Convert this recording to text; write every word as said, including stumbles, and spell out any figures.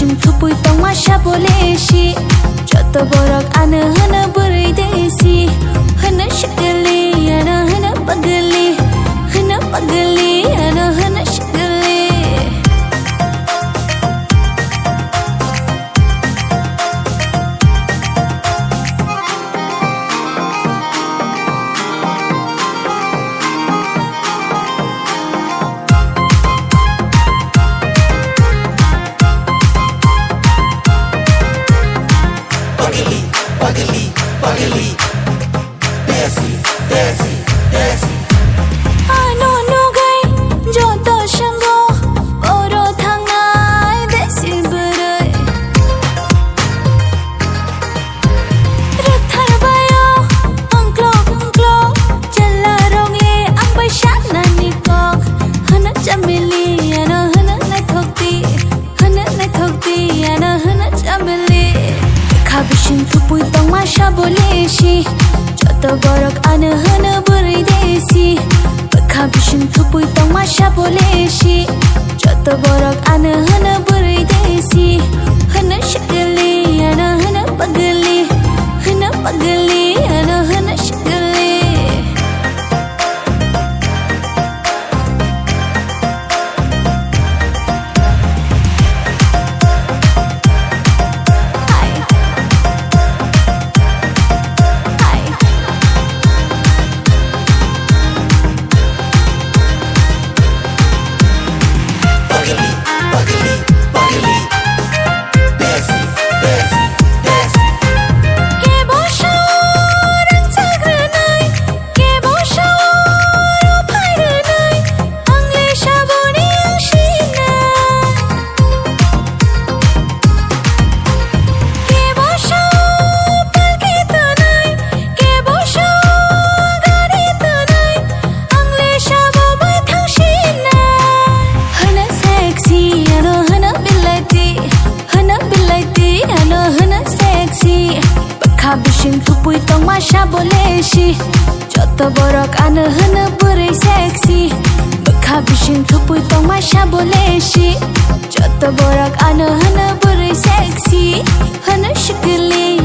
Bising thupui tongma sabo lesi. Joto borok ano hwno bwrwi desi. Hwno sikili, ano hwno pagli. Hwno pagli, ano hwno sikili. Pagli, pagli, pagli. Desi, desi, desi. Ano nugwi joto swngo, oro thangnai desi bwrwi. Rwktharbaio ongklok ongklok, chwlarokni ang bai sanani kok. Hwno chamili, ano hwno naithok di, hwno naithok di, ano hwno chamili. Bwkha bising thupui tongma sabo lesi. Joto borok ano hwno bwrwi desi. Bwkha bising thupui tongma sabo lesi. Joto borok ano hwno bwrwi desi. Hwno sikili, ano hwno pagli. Hwno pagli, ano hwno sikili. Kebo sao rwngchak rwnai, kebo sao rw phai rwnai, ang le saboni ang sina. Kebo sao palki twnai, kebo sao gari twnai, ang le sabo bai thang sina. Hwno sexy, ano hwno bilati, hwno bilati, ano hwno sexy. Bwkha bising thupui tongma sabo lesi. Joto borok ano hwno bwrwi sexy. Bwkha bising thupui tongma sabo lesi. Joto borok ano hwno bwrwi sexy. Hwno sikili,